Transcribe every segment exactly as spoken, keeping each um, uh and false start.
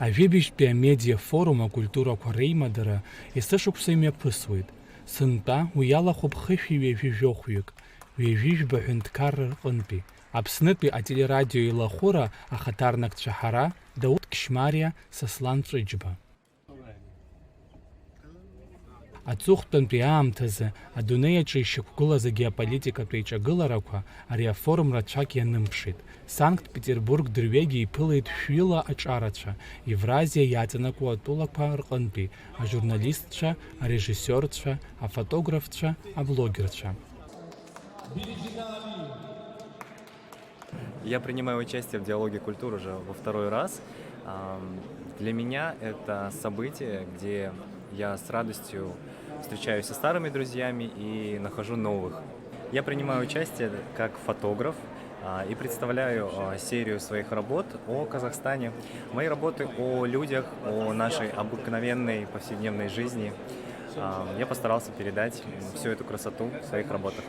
Ажәибжьтәи амедиа-форум акультурақәа реимадара есышықәса имҩаԥысуеит, сынтәа уи иалахәуп хышәи ҩажәи жәохәҩык, ҩажәи жәба ҳәынҭқарра рҟынтәи, Аԥснытәи ателерадио еилахәыра ахаҭарнакцәа ҳара, Дауҭ Кьышьмариа, Сослан Ҵәыџьба. Аҵыхәтәантәи аамҭазы адунеи аҿы ишьақәгылаз агеополитикатә еиҿагыларақәа ари афорум рацәак ианымԥшит. Санкт-Петербург дырҩегьы иԥылеит шәҩыла аҿарацәа, Евразиа иаҵанакуа атәылақәа рҟынтәи ажурналистцәа, арежиссиорцәа, афотографцәа, аблогерцәа. Я принимаю участие в «Диалоге культур» уже во второй раз. Ам, Для меня это событие, где я с радостью встречаюсь со старыми друзьями и нахожу новых. Я принимаю участие как фотограф, а, и представляю, а, серию своих работ о Казахстане. Мои работы о людях, о нашей обыкновенной повседневной жизни. Ам, Я постарался передать всю эту красоту в своих работах.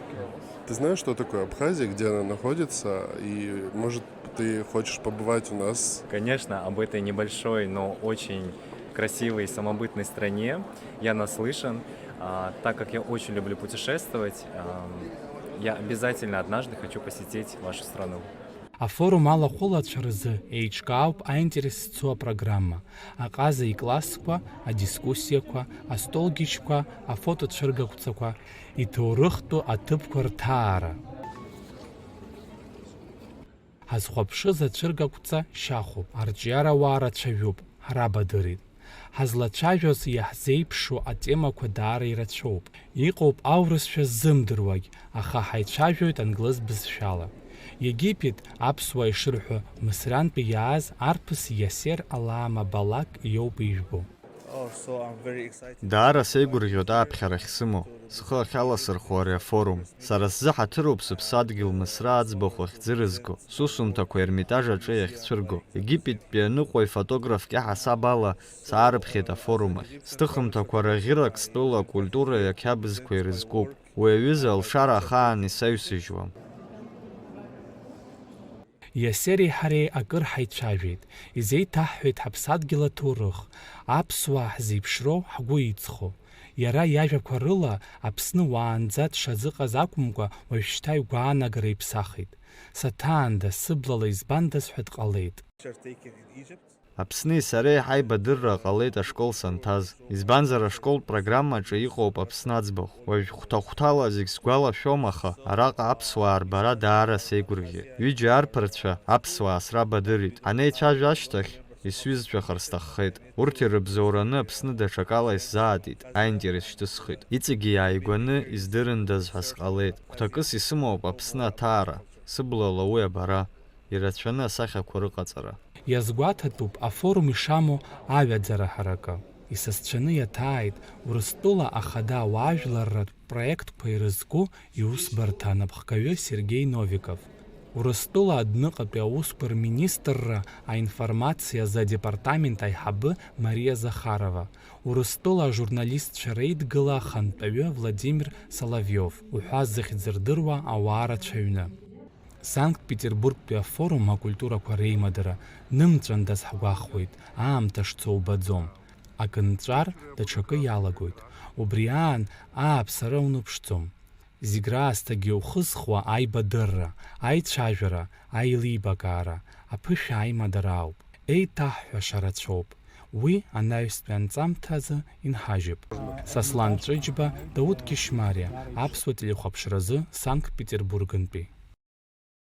Ты знаешь, что такое Абхазия, где она находится, и, может, ты хочешь побывать у нас? Конечно, об этой небольшой, но очень красивой и самобытной стране я наслышан. А, Так как я очень люблю путешествовать, ам, я обязательно однажды хочу посетить вашу страну. Афорум алахәылацәа рзы еиҿкаауп аинтерес зцу апрограмма, аҟаза иклассқәа, адискуссиақәа, астолгьежьқәа, афотоцәыргақәҵақәа, иҭоурыхтәу аҭыԥқәа рҭаара. Ҳазхәаԥшыз ацәыргақәҵа шьахәуп, арҿиарауаа рацәаҩуп, ҳрабадырит. Ҳазлацәажәоз иаҳзеиԥшу атемақәа даара ирацәоуп. Иҟоуп аурысшәа ззымдыруагь, аха ҳаицәажәоит англыз бызшәала. Египет, аԥсуаа ишырҳәо, Мысрантәи иааз арԥыс Иасер Алаама Балак иоуп ижәбо. Даара сеигәырӷьоит ааԥхьара ахьсымоу, схы ахьаласырхәуа ари афорум. Сара сзы ҳаҭыроуп сыԥсадгьыл Мысра аӡбахә ахьӡырызго, сусумҭақәа Ермитаж аҿы иахьцәырго. Египеттәи аныҟәаҩ фотографк иаҳасаб ала саарыԥхьеит афорум ахь. Сҭыхымҭақәа раӷьырак стәыла акультуреи ақьабзқәеи ирызкуп. Уи аҩыза алшара ахаан исаҩсыжьуам. Иасери ҳареи акыр ҳаицәажәеит, изеиҭаҳҳәеит ҳаԥсадгьыл аҭоурых, аԥсуаа ҳзеиԥшроу ҳгәы иҵхо. Иара иажәақәа рыла, Аԥсны уаанӡа дшазыҟаз акәымкәа, уажәшьҭа игәаанагара иԥсахит. Саҭаанда, сыблала избандаз ҳәа дҟалеит. Аԥсни сареи ҳаибадырра ҟалеит ашкол санҭаз, избанзар ашколтә программаҿы иҟоуп Аԥсны аӡбахә. Уажә хәҭа-хәҭала зегь сгәалашәом, аха араҟа аԥсуаа рбара даара сеигәырӷьеит. Ҩыџьа арԥарцәа аԥсуаа срабадырит. Ҳанеицәажәа ашьҭахь, исҩызцәахар сҭаххеит. Урҭ ирыбзоураны Аԥсны даҽакала исзаатит, аинтерес шьҭысхит. Иҵегьы иааигәаны издырындаз ҳәа сҟалеит. Хәҭакыс исымоуп Аԥсны аҭаара, сыблала уи абара. Ирацәаны асахьақәа рыҟаҵара. Иазгәаҭатәуп афорум ишамоу аҩаӡара ҳаракы. Исасцәаны иаҭааит Урыстәыла ахада ауаажәларратә проектқәа ирызку иусбарҭа анапхгаҩы Сергеи Новиков, Урыстәыла адәныҟатәи аусқәа рминистрра аинформациа азы адепартамент аиҳабы Мариа Захарова, Урыстәыла ажурналистцәа реидгыла ахантәаҩы Владимир Соловиов уҳәа зыхьӡ рдыруа ауаа рацәаҩны. Санкт-Петербургтәи афорум акультурақәа реимадара нымҵәандаз ҳгәахуеит, аамҭа шцо убаӡом. Акы нҵәар, даҽакы иалагоит. Убри аан ааԥсара уныԥшӡом. Зегь раасҭагьы иухызхуа аибадырра, аицәажәара, аилибакаара, аԥышәа аимадара ауп. Еиҭаҳҳәаша рацәоуп. Уи анаҩстәи анҵамҭазы инҳажьып. Сослан Ҵәыџьба, Дауҭ Кьышьмариа, аԥсуа телехәаԥшразы Санкт-Петербургнтәи.